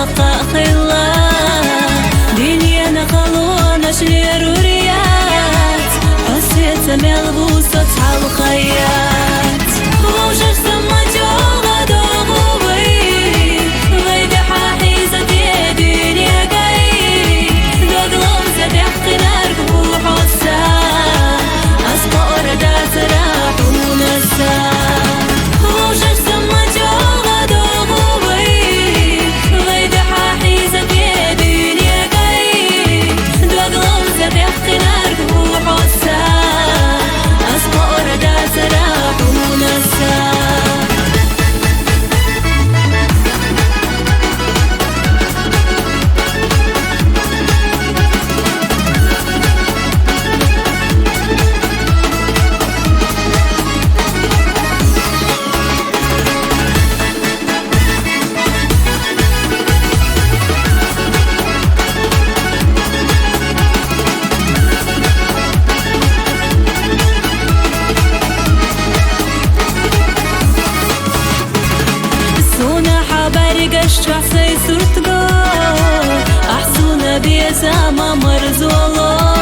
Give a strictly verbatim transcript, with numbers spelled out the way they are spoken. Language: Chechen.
хилла. Динена халонаш леруряц, хьо сеца мел вусац хьалхаяц. Вовшашца ма чӀоагӀа догӀу вай, вай дехьа хьийза де дуьнегай. Дагаломза бехкинарг ву хьоса, ас кхоара дацара хьунаса. Вовшашца ма чӀоагӀа догӀу вай, вай дехьа хьийза де дуьнегай. Дагаломза бехкинарг ву хьоса, ас кхоара дацара хьунаса. Суна хьа бӀаргаш чохь сай сурт го, ахь суна беза ма марзоло.